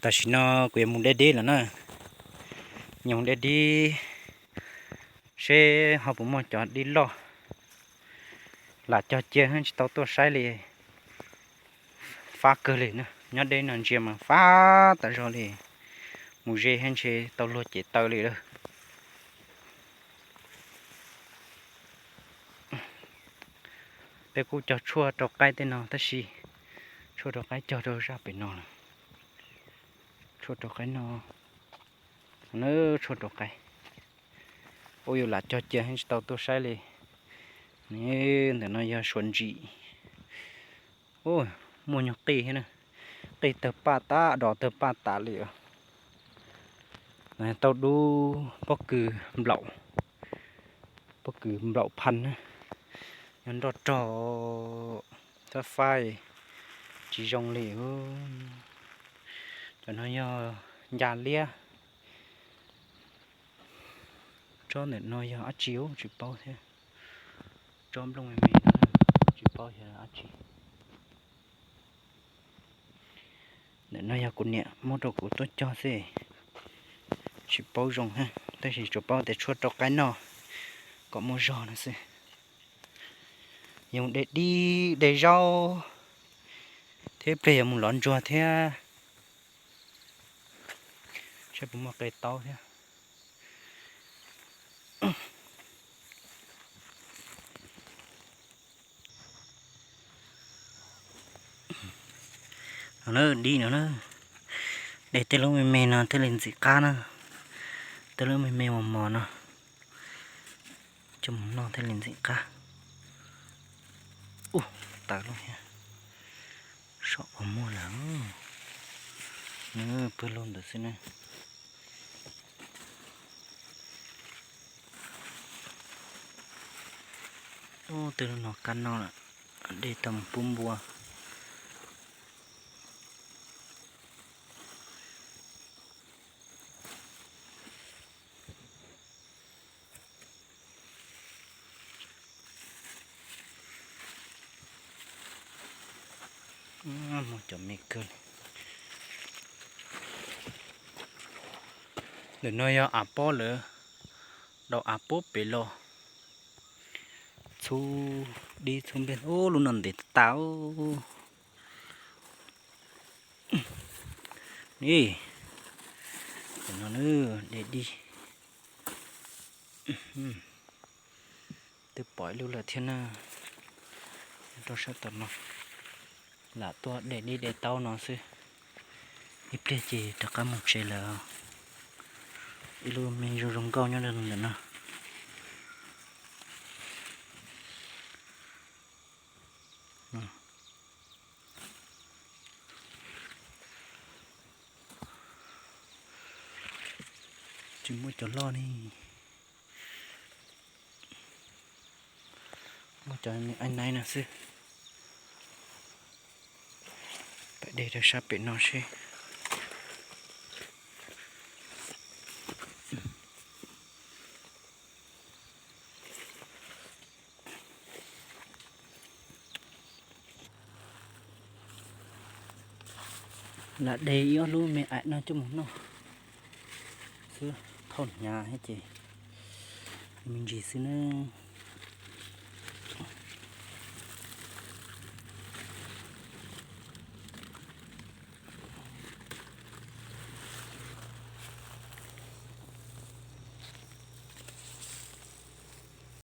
Tam sim no kuv yuav mus de dib lawm na, yuav mus de dib seb ho puas muaj cov dib loj. Lam cog cia tsis tau tuaj saib li, fab kawg li na. Nyob deb no ntsia mas fab tas zog li, mus ze thiab ntshe tau luag cem taw li lawm. Peb kuj cog tshuaj rau qaib tej no tab sis tshuaj rau qaib cog rau zaj pem no lawm. Tshuaj rau qaib no, tshuaj rau qaib. Ua yus lam cog cia tsis tau tuaj saib li. Ntawm no yog suav ntsim. Muaj nyuag qij thiab na, qij tawg paj tas, dos tawg paj tas li os. Tau dub pob kws nplaum, pob kws nplaum phaj na, nyob nroj rog, txhob faib, tsis zoo li. Cov no yog ncas liab. Tsob ntawm no yog dab tsi tsis paub thiab. Tsob nplooj me me no tsis paub yog dab tsi. Ntawm no yog kuv niam muab rau kuv tuaj cog xwb, tsis paub zoo thiab, tab sis tsuas paub tias tshuaj rau qaib noj kom muaj zog no xwb. Yuav de dib de zaub thiab, pliag yuav mus lov ntsuag thiab, saib puas muaj qe taub thiab. No na, dib no na, de tej lub me me no thiaj li ntxim qab na, tej lub me me mos mos no coj mus noj thiaj li ntxim qab. Ub, tawv lawm thiab, saum uas muag lawm, pw lug ntawd xwb na. Ub, twb lub no kab noj lawm, de tau mus pub npua. Muaj cov me kawg. Ntawm no yog av pob lawm, dau av pob pem los. Txhub dib txhub npej, ub, lub no ntev tas. Ib, no de dib. Twb pom ib lub lawm thiab na. Rau sab tom no, lam tuaj de dib de taub no xwb, ib pliag ces rov qab mus tsev lawm. Ib lub me zoo zoo nkauj nyob ntawm no. Tsis muaj cov loj ne. Muaj cov me aib naib no xwb. Peb de rau sab pem no seb. Lam de ib ob lub me aib no coj mus noj xwb, thauj hnyav thiab ces me ntsis xwb nawb.